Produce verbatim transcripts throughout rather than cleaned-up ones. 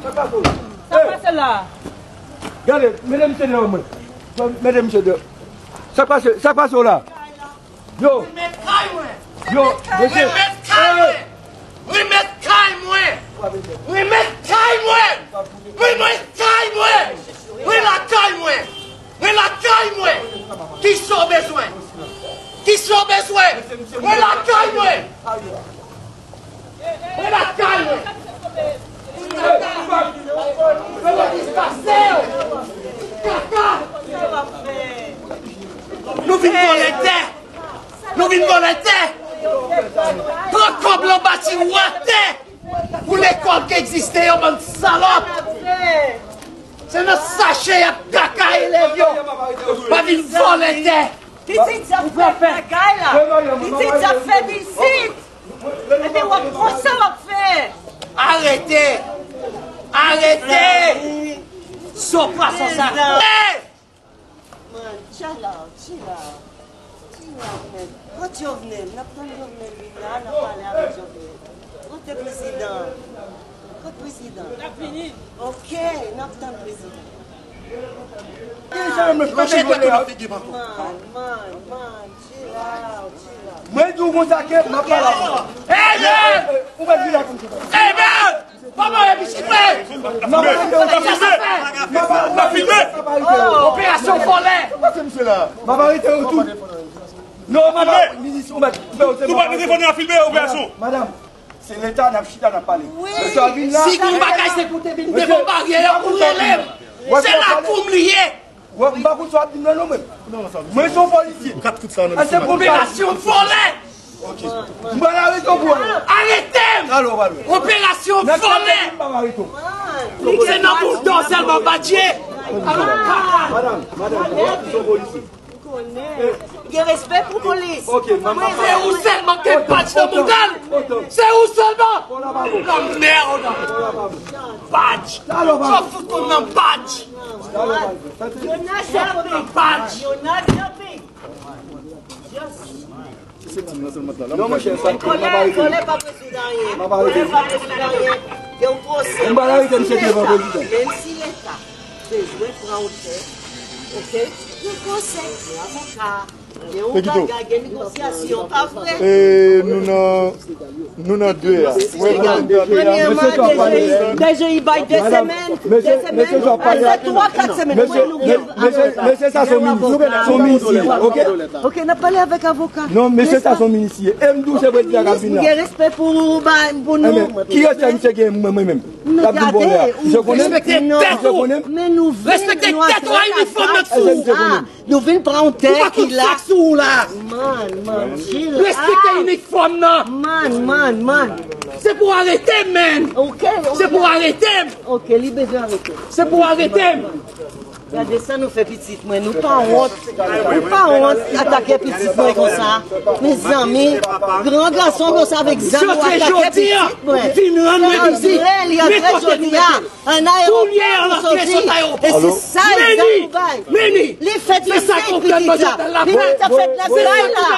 Sa k pase w? Sa k pase la? Gade, mete misye deyò mwen. Mete misye deyò. Sa k pase, sa k pase w la? Yo. Remèt kay mwen. Yo, mesye. Remèt kay mwen. Remèt kay mwen. Remèt kay mwen. Remèt kay mwen. Mwen lakay mwen. Mwen lakay mwen. Kisa w bezwen? Kisa w bezwen? Mwen lakay mwen. Mwen lakay mwen. Kaka. Nou vin vòlè tè. Nou vin vòlè tè. Pran kòb lan bati wè tè. Pou lekòl ki egziste yo, bann salòp. Se nan sache y ap kaka elèv yo. Pa vin vòlè tè. Pitit sa fèt lakay la. Pitit sa fèt isit. Epi w ap konsa w ap fè. Arete. Arete. Sòt pwason sa. Man, chill out, chill out. Chill out, man. Kot Jovenel? N ap tann Jovenel vin la, n ap pale avèk Jovenel. Kote prezidan? Kot prezidan? N ap vini. Ok, n ap tann prezidan. Deja, mwen pa te vòlè a. Man, man, man, chill out, chill out. Mwen di w konsa ke m ap pale avè w. Hey, man! Ou mèt vin la konsa. Hey, man! Kòman e pitit mwen? Sa sa fè? Operasyon vòlè. M ap arete yo tout. Non, madanm, minis, ou mèt fè yo. Nou pa telefone a filme operasyon. Madanm, se leta n ap chita n ap pale. Mesye a vin la. Si gon bagay se pou te vin devan baryè a pou rele m. Se lakou m li ye. Wè, m pa konn sa w ap di m nan non mwen. Mwen se yon polisye. Kat kout sa nan. Operasyon vòlè. Ok. M pral arete w pou wè. Arete m! Talè w pral wè. Operasyon vòlè. M pral arete w. Se nan boul dò sèlman badje. Madanm, madanm, mwen se yon polisye. Gen respè pou polis. Ok, manman. Se ou sèlman ki gen badj nan mouda l. Se ou sèlman. Nan mèd. Badj. Sa w fout konn nan badj. Yo naze anpil. Badj. Yo naze anpil. Non, monchè, sa, m ap arete. Vòlè pa rezoud anyen. M ap arete. Vòlè pa rezoud anyen. Gen yon pwosè. M pral arete misye devan prezidan. Menm si leta bezwen pran otè, ok? Gen pwosè, gen avoka, gen yon bagay, gen negosyasyon, pa vre? E, nou nan Nou nan de a. Premyèman, deja, deja, li bay de semèn, de semèn, apre twa, kat semèn. Mesye, mesye, sa se yon minisye, ok? Ok, n ap pale avèk avoka. Non, mesye, sa se yon minisye. E m di w se prezidan k ap vin la. Gen respè pou, ba, pou nou. Ki respè misye gen mwen, mwen menm? L ap vin vòlè a. Misye konnen? Misye konnen? Men nou vin, nou atake la. Nou vin pran yon tè ki la. Ou pa konn sa sou ou la. Man, man, chill out. Respekte inifòm nan. Man, man, man. Se pou arete m, man. Ok, ok. Se pou arete m. Ok, li bezwen arete. Se pou arete m. Gade sa nou fè pitit mwen. Nou pa wont. Nou pa wont atake pitit mwen konsa. Mezanmi, gran gason konsa avèk zam ou atake pitit mwen. Vin rann mwen vizit. Nenpòt kote. An ayewopò pou soti. E se sa egzanp ou bay. Li fèt le senk pitit la. Pitit la fèt lakay la.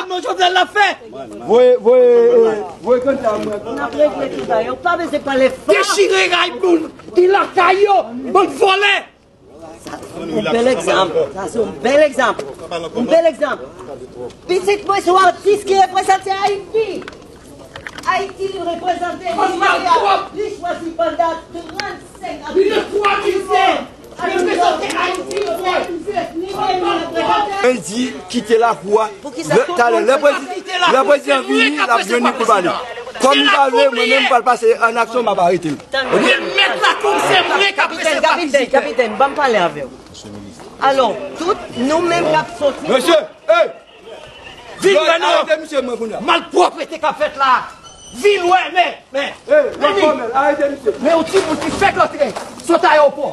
Voye, voye, eh, voye kanta mwen. N ap regle tout bagay. Ou pa bezwen pale fò. Dechire kay moun ki lakay yo. Bann vòlè. Yon bèl egzanp. Sa se yon bèl egzanp. Yon bèl egzanp. Pitit mwen se yon atis ki reprezante Ayiti. Ayiti li reprezante, li chwazi pandan trannsenk ane. Li reprezante Ayiti. Mwen di kite lakou a. Talè, lè prezidan, lè prezidan vini, l ap jwenn li pou l pale. Kòm li pa vle, mwen menm m pral pase an aksyon, m ap arete l. Remèt lakou m, se mwen k ap resevwa vizitè. Kapitèn, kapitèn, ban m pale avè w. Alò, tout nou menm k ap soti. Mesye, hey! Vin wè non. Arete misye mwen kounye a. Malpwòpte k ap fèt la. Vin wè, men, men. Hey, men yon ti bout ki fèk antre sot ayewopò.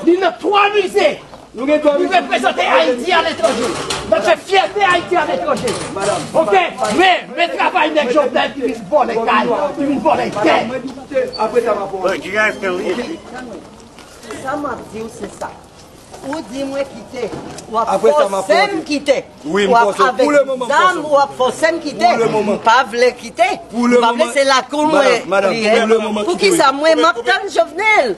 Li nan twa mize. Li reprezante Ayiti aletranje. L ap fè fyète Ayiti aletranje. Ok, men, men travay nèg Jovenel ki vin vòlè kay, ki vin vòlè tè. Look, you guys can leave. Sa m ap di w se sa. Ou di mwen kite. W ap fòse m kite. W ap avèk zam, w ap fòse m kite. M pa vle kite. M pa vle, se lakou mwen li ye. Poukisa mwen m ap tann Jovenel?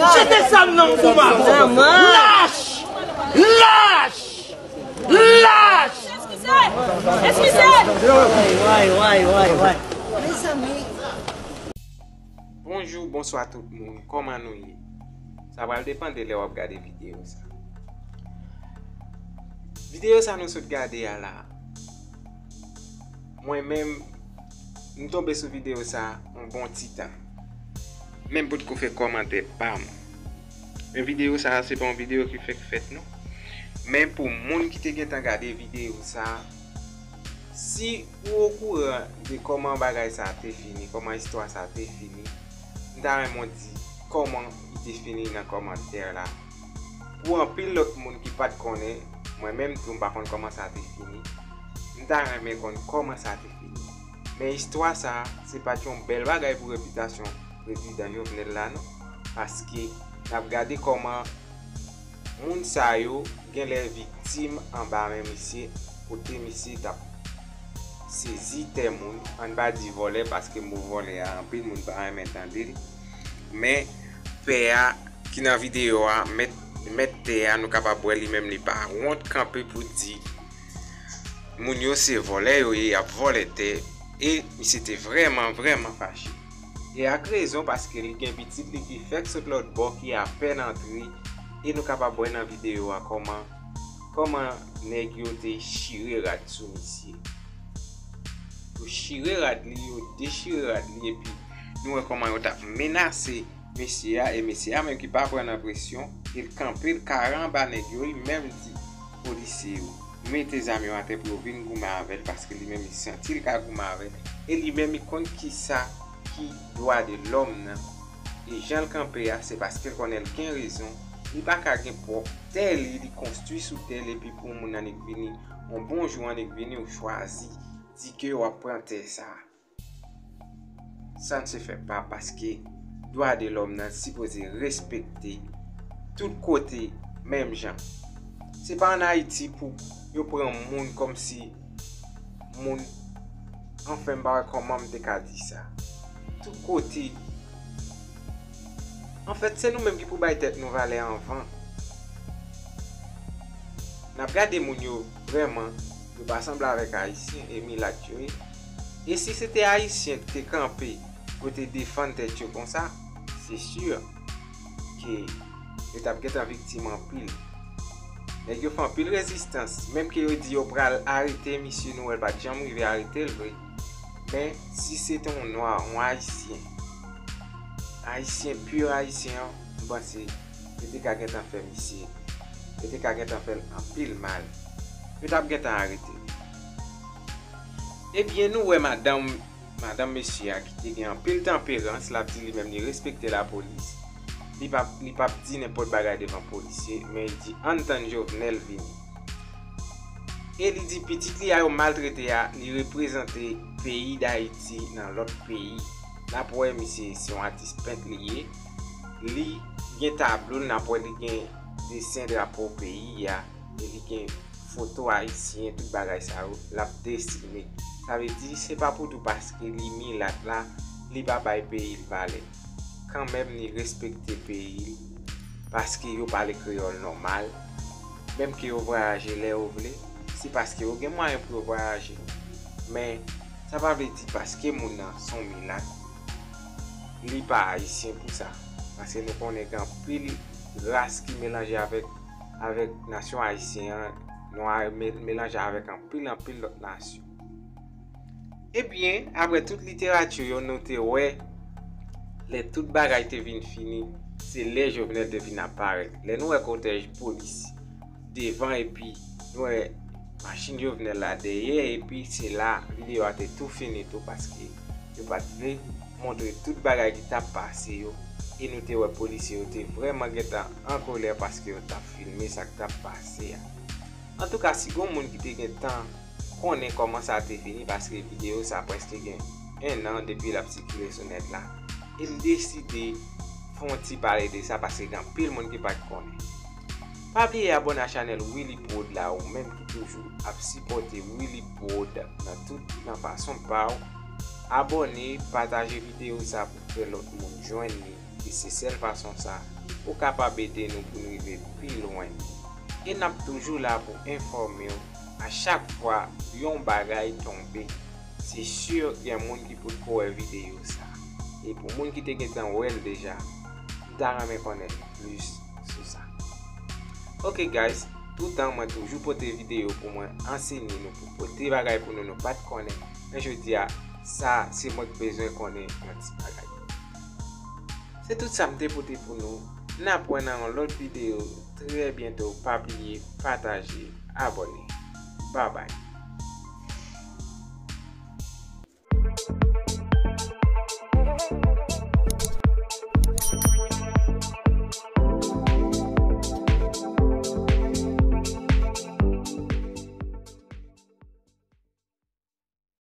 Jete zam nan pou m avè w. Lach! Lach! Lach! Eskize! Eskize! Way, way, way, way. Mezanmi. Bonjou, bonswa tout moun. Kòman nou ye? Sa pral depann de lè w ap gade videyo sa. Videyo sa nou sot gade a la, mwen menm, m tonbe sou videyo sa yon bon ti tan. Men m potko fè kòmantè pa m. Men videyo sa, se pa yon videyo ki fèk fèt non. Men pou moun ki te gentan gade videyo sa, si ou okouran de kòman bagay sa te fini, kòman istwa sa te fini, m ta renmen w di kòman li te fini nan kòmantè la. Pou anpil lòt moun ki pa t konnen, mwen menm tou m pa konn kòman sa te fini, m ta renmen konn kòman sa te fini. Men istwa sa, se pa t yon bèl bagay pou repitasyon prezidan Jovenel la non, paske n ap gade kòman moun sa yo genlè viktim anba men misye, kote misye t ap sezi tè moun, ann pa di vòlè, paske mo vòlè a, anpil moun pa renmen tande l. Men pè a ki nan videyo a, mèt, mèt tè a, nou kapab wè li menm li pa wont kanpe pou di moun yo se vòlè yo ye, y ap vòlè tè, e misye te vrèman, vrèman fache. E ak rezon, paske li gen pitit li ki fèk sot lòt bò, ki apèn antre, e nou kapab wè nan videyo a kòman, kòman nèg yo te chire rad sou misye. Yo chire rad li, yo dechire rad li, epi nou wè kòman yo t ap menase mesye a, e mesye a menm ki pa pran nan presyon, e l kanpe, l kare anba nèg yo, li menm di polisye yo, mete zam yo atè pou yo vin goumen avè l, paske li menm li santi l ka goumen avè l, e li menm li konn kisa ki dwa de lòm nan. E jan l kanpe a, se paske l konnen l gen rezon, li pa ka gen pwòp tè li, li konstwi sou tè l, epi pou yon moun annik vini, yon bon jou annik vini, ou chwazi di ke w ap pran tè sa a. Sa n se fè pa, paske dwa de lòm nan sipoze respekte tout kote menm jan. Se pa ann Ayiti pou yo pran moun kòmsi moun, anfen, m pa wè kòman m te ka di sa. Tout kote. Anfèt, se nou menm ki pou bay tèt nou valè anvan. N ap gade moun yo vrèman, yo pa sanble avèk Ayisyen e milat yo ye. E si se te Ayisyen ki te kanpe pou te defann tèt yo konsa, se si ke yo t ap gentan viktim anpil. Nèg yo fè anpil rezistans, menm ke yo di yo pral arete misye, nou wè l pa t janm rive arete l vre. Men si se te yon nwa, yon Ayisyen, Ayisyen, pur Ayisyen an, m panse yo te ka gentan fè misye, yo te ka gentan fè l anpil mal. Yo t ap gentan arete l. Ebyen, nou wè madanm, madanm mesye a ki te gen anpil tanperans, l ap di li menm li respekte lapolis. Li p ap, li p ap di nenpòt bagay devan polisye, men li di, "Ann tann Jovenel vini." E li di pitit li a yo maltrete a, li reprezante peyi Dayiti nan lòt peyi. N ap wè misye se yon atis pent li ye. Li gen tablo l, n ap wè li gen desen drapo peyi a, e li gen foto ayisyen, tout bagay sa yo, l ap desine. Sa vle di, se pa pou tou paske li milat la, li pa bay peyi l valè. Kanmenm, li respekte peyi l, paske yo pale kreyòl nòmal. Menm ke yo vwayaje lè yo vle, se paske yo gen mwayen pou yo vwayaje. Men, sa pa vle di paske moun nan se yon milat, li pa ayisyen pou sa. Paske nou konnen gen anpil ras ki melanje avèk, avèk nasyon ayisyen an, nwa me-, melanje avèk anpil, anpil lòt nasyon. Ebyen, apre tout literati yo, nou te wè, lè tout bagay te vin fini, se lè Jovenel te vin aparèt. Lè nou wè kotèj polis devan, epi nou wè machin Jovenel la dèyè, epi se la videyo a te tou fini tou, paske yo pa t vle montre tout bagay ki t ap pase yo, e nou te wè polisye yo te vrèman gentan an kolè paske yo t ap filme sa k t ap pase a. Antouka, si gon moun ki te gentan konnen kòman sa te fini, paske videyo sa prèske gen en an depi l ap sikile sou nèt la. E m deside fè yon ti pale de sa paske gen anpil moun ki pa t konnen. Pa bliye abòne a chanèl Willy Prod la, ou menm ki toujou ap sipòte Willy Prod nan tout nan fason pa w. Abòne, pataje videyo sa pou fè lòt moun jwenn li. E se sèl fason sa ou kapab ede nou pou n rive pi lwen. E n ap toujou la pou enfòme w a chak fwa yon bagay tonbe. Se si gen moun ki potko wè videyo sa. E pou moun ki te gentan wè l deja, m ta renmen konnen plis sou sa. Ok guys, toutan mwen toujou pote videyo pou mwen ansenye nou, pou pote bagay pou nou nou pa t konnen. Men jodi a, sa se mwen k bezwen konnen yon ti bagay. Se tout sa m te pote pou nou. N ap wè nan yon lòt videyo trè byento. Pa bliye pataje, abòne. Babay.